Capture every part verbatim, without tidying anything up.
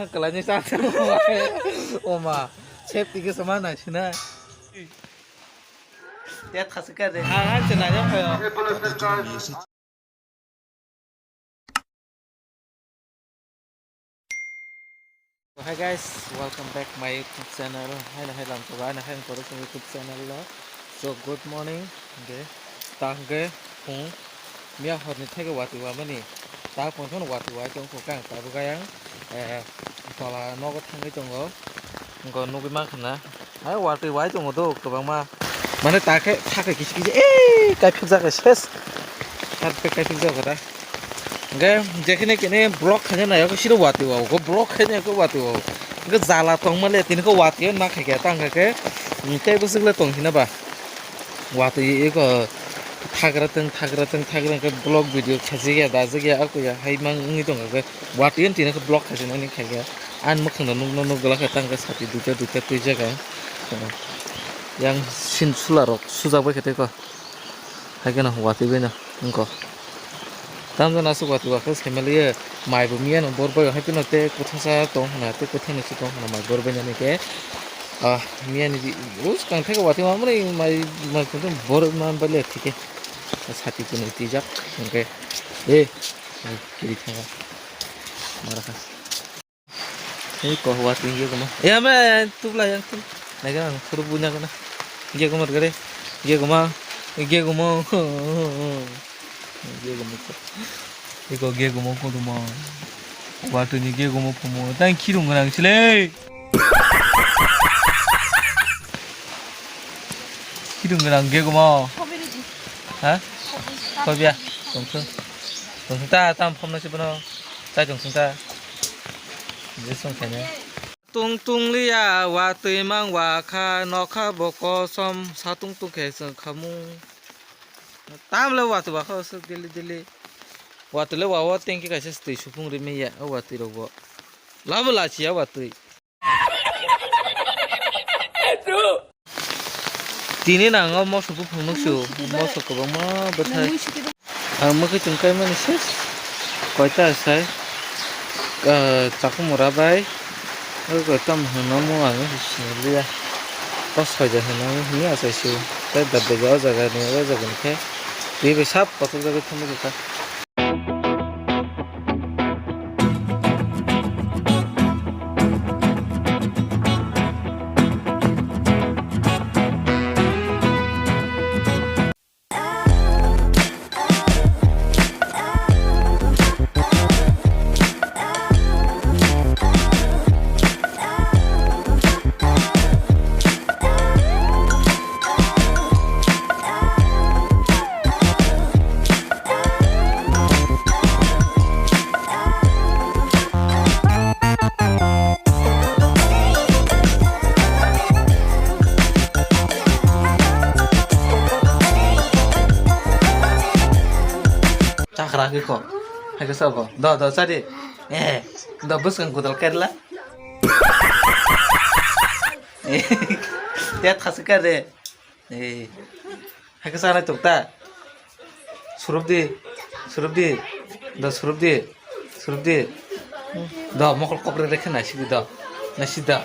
Kalai ni sa. Oma, safety ke sama na sina. Ya khasik ka de. Ha, ha, sina ya. Hi guys, welcome back my YouTube channel. Hai na hai lang ko ba na hai ko YouTube channel lo. So good morning. Okay. Tang ke phung mia hor ni thai ke wati wa mani. Ta phung phung wati wa tong ko kang ta bu ga yang. Eh, pala nogo thang ke tongo. Ngo nugui ma khna. Hai watwi wai tongo do kwbangma. Mane ta khe, ta khe kisi kisi, eh, kaiphiljak khe ses. Har pe kaiphiljak khe da. Hingke jekhene kene block khaina nayo khe siro watwi wao, khe block khaina khe watwi wao. Hingke jala tongma le tini khe watwi na khaikhe ta hingkha khe, hmm, tei bwswk le tong hina ba. Watwi eko thagra tong, thagra tong, thagra hingke block video khajik ya, dajik ya, ako ya, hai mang wngwi tongkha khe watwi tini khe block khaijak nani khaikhe. Ani mwkhangno nukno nukgwlak khe tang khe sati duita duita twijak ang. Yang sin sula rok sujak bai khe tei ko. Hai kheno watwi bai no wngko. Tamjani aswk watwi wa khe saimanliya mai bo miya no bor bai hai phano tei kwthangsa tong hwnna tei kwthangni se tong hwnna mai bor bai nani khe. Ah, miya ni di swkang thai watwi mamani mai mai bor man bai le thike. Sati kunu twijak hwnkhe. Eh, kiri thanga. Mara kha. Hei, ko watwi ye guma. Ya, me, tubla yang tu. Naga ang khuru bunya kana. Ye guma gare. Ye guma. Ye guma. Ye guma. Iko ye guma ko duma. Watwi ni ye guma pumo. Tang khirung rang sile. Khirung rang ye guma. Ha? Khobia. Tongthung. Tongthung ta tam phomna si bono. Chai tongthung ta. Je song khaina. Tung tung liya, watwi mang wa kha, nokha bo kosom, satung tung khe chwng khamung. Tamle watwi wa kha, aswk daily daily. Watwi le wa o tengki kaisa twi supung ri manya, o watwi rok bo. Labo lachiya watwi. Tini nang o moso buphang nuksu, moso kwbangma bwthai. Ang mwkhwi chwng kaimani se koita sai, ah, chakhumura bai, oi koita hwnwi mano ang siniliya. O soijar hwnwi hwnwi achai se, tei da bwja o jaga ni, o jaga ni khe twi bai sap kotor jagwi thangwi rwkha. Chakra khe kho. Hai khe sabo. Do, do, chadi. Eh, do bwskang kudal kaila. Eh, ya thasik ka de. Eh. Hai khe chanai tok ta. Surupdi. Surupdi. Do surupdi. Surupdi. Do mokol kokre rekhe naisidi do. Naisidi do.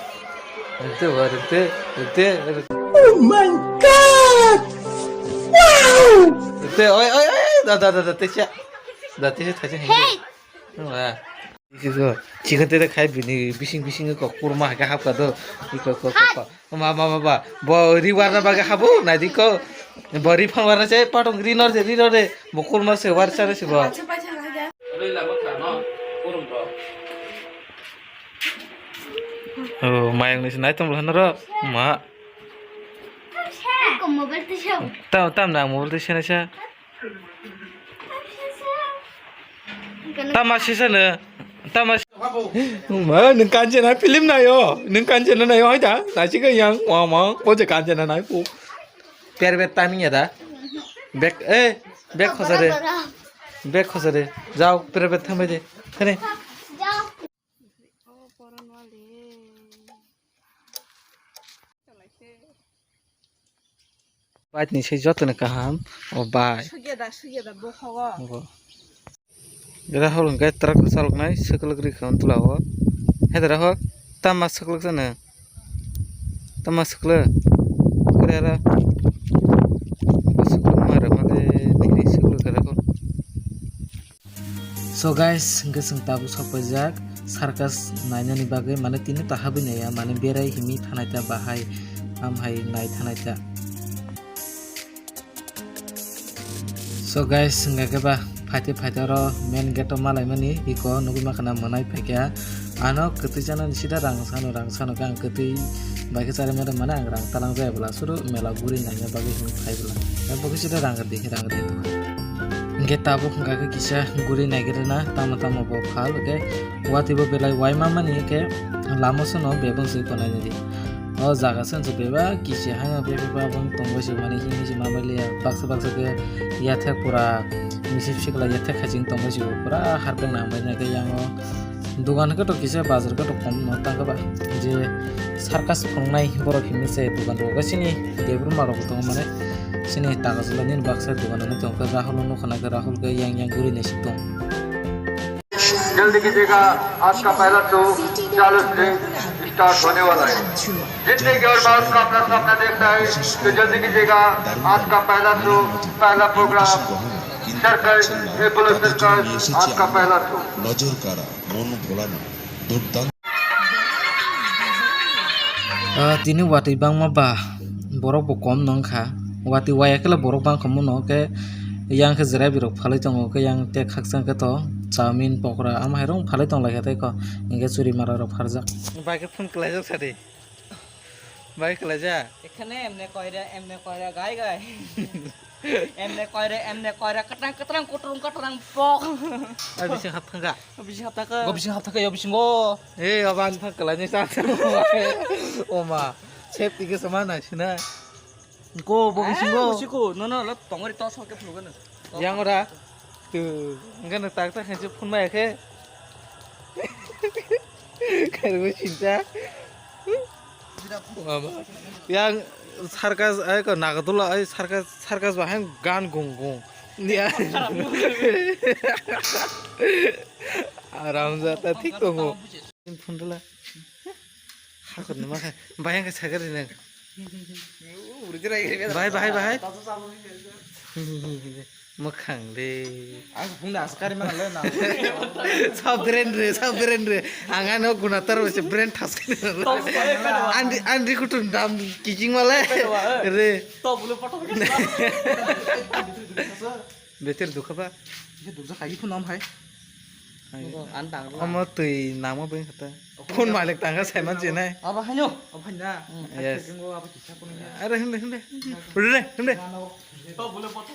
Rikte, rikte, rikte, rikte. Oh my God! Wow! Rikte, oi, oi, oi, da, da, da, da, teisa. Da, teisa, teisa, hey! Wah. Iko, chicken tete khai bini bising bising ko kurma hai khe hapkha do. Iko, ko, ko, ko. Ma, ma, ma, ma. Bo ri warna bagwi habo, naidi ko. Bo ri phan warna se, patong ri nor se, ri nor de. Bo kurma se, war sare se bo. Oh, mayang ni se nai tong bwlai noro. Ma. Tam, tam na mobile twi se nai sa. Tama sisano. Tama si- Ma, nwng Kanchana film nayo. Nwng Kanchana nayo, hai da? Nasi ka yang, wang, wang. O je Kanchana nai, pu. Per ber timing ya da? Bek, eh, bek khosa de. Bek khosa de. Jao, per ber thambai de. Thane. Bike ni se joto ni kaham, o bike. Sugya da, sugya da, bo hogo. Bo. Gira hol hwnkhe truck rwchaloknai, swkwlwk rikha on tola o. Heda rahok, tama sukluk sana. Tama sukluk. Kere ara. Sukluk mare male niri sukluk kere ko. So guys, hingke chwng tabuk sokpaijak circus nainani bagwi, mane tini ta habwi naiya, mane berai himi thanai ta bahai, am hai nai thanai ta. So guys, hingke ba phaite phaite oro main gate o malaimani iko nugwi mankha na mwnai phaikha. Ano kwtwi chanani sida rang sano, rang sano khe ang kwtwi bai khe charwi mano, mane ang rang talang jaya bwla suru mela guri naina bagwi hwnwi phai bwla. Bo khe sida rang rwdi, rang rwdi. Hingke tabuk hingka khe kisa guri naigrana, tamo tamo bo phal, hingke watwi bo belai waima mani khe lama sono bebak se tongnai nidi. O jaga sense bebak kisi haino bebak ba bo tongbai se mani hini se ma bai liya, baksa baksa khe yathek pura misip sikla yathek khaijing tongbai se pura harpeng nang bai nai khe yango. Dogan khe to kisa, bazar khe to kom no tang khe ba. Je circus phunuknai borok hinwi se dogan rogo sini debrum ma rok tongo mane. Sini taga jala nini baksa dogan no tong khe Rahul no khana khe Rahul khe yang yang guri nai sik tong. जल्दी कीजिएगा, आज का पहला शो चालीस में स्टार्ट होने वाला है। जितने की ओर माउस का अपना सामना देखता है, तो जल्दी कीजिएगा, आज का पहला शो, पहला प्रोग्राम, सर्कस, एपोलो सर्कस, आज का पहला शो। নজর কাড়া, মন ভোলানো, দুর্দান্ত। Ah, tini watwi bangma ba, borok bo kom no wngkha. Watwi waya khe borok bangkha muno khe, yang khe jera birok phalwi tongo khe, yang tek khakchang khe to chowmin, pokora, ama hai rok phalwi tong lai kha tei ko, hingke churi mara rok pharjak. Bai khe phone kwlaijak sadi. Bai kwlaijak. এখানে এমনে কইরা, এমনে কইরা, গাই গাই। এমনে কইরা, এমনে কইরা, কাটাং, কাটাং, কুটুং, কাটাং, পক। Ai bising hap thangka. Bising hap thangka. Go bising hap thangka, yo bisingo. Ei, aba ang thang kwlaini sa. Oma, sep tike sama nai sina. Go bo bisingo. Bisiko, no, no, lo tongori to soke phulugano. Yang ora. Tu, enggak tak tak hanya phone mai ke. Khairokgo sincha. Mama. Yang circus ai ko Nagadula ai circus, circus bahai gan gung gung. Dia. Aram jata thik tongo. Phundula. Hakon ma kha. Bayang ka sagari nang. Bai, bai, bai. Mwkhang de. Ang phung da askari mana le na. Sa brand re, sa brand re. Ang ano gunatar se brand thas kani. Andi, andi kutun dam kiking male. Re. To bulu photo. Beter dukha ba. Bisa dukha kai phun am hai. Hai. Ang tang. Omo twi namo beng kata. Phun malik tangka saiman chinai. Aba haino. Aba haina. Yes. Aba kisa kono. Are hinde hinde. Hinde hinde. To bulu photo.